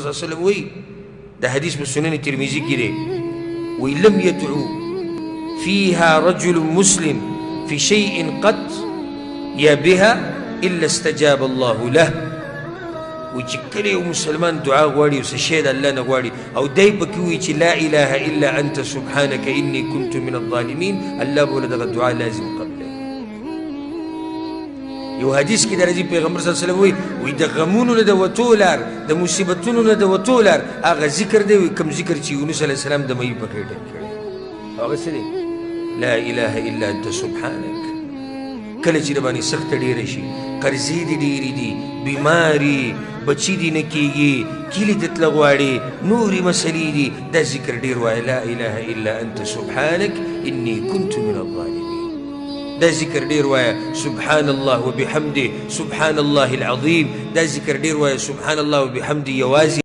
صلی الله علیه وسلم وایي، د حدیث په سنن ترمذي کې دی، وایي لم يدعو فيها رجل مسلم في شيء قط يا بها إلا استجاب الله له. وایي چې کله یو مسلمان دعا غواړي او څه شی د الله نه غواړي او دی پکې ووایي چې لا اله الا انت سبحانك اني كنت من الظالمین، الله به له دغه دعا لازم قبلوي. یو حدیث کې د راځي پیغمبر صلی الله علیه وسلم وایي، وایي د غمونو نه د وتو لار، د مصیبتونو نه د وتو لار هغه ذکر دی، وایي کوم ذکر چې یونس علیه السلام د مۍ په خېټه کې کړی، هغه څه دی؟ لا اله الا انت سبحانك. کله چې درباندې سخته ډېره شي، قرضې دې ډېرې دي، بیماري، بچي دې نه کېږي، کلي ته تله غواړي، نورې مسلې دي، دا ذکر ډېر وایه، لا اله الا انت سبحانك اني كنت من الظالمین. دا ذکر ډېر وایه، سبحان الله وبحمده سبحان الله العظیم. دا ذکر ډېر وایه، سبحان الله وبحمده یوازې.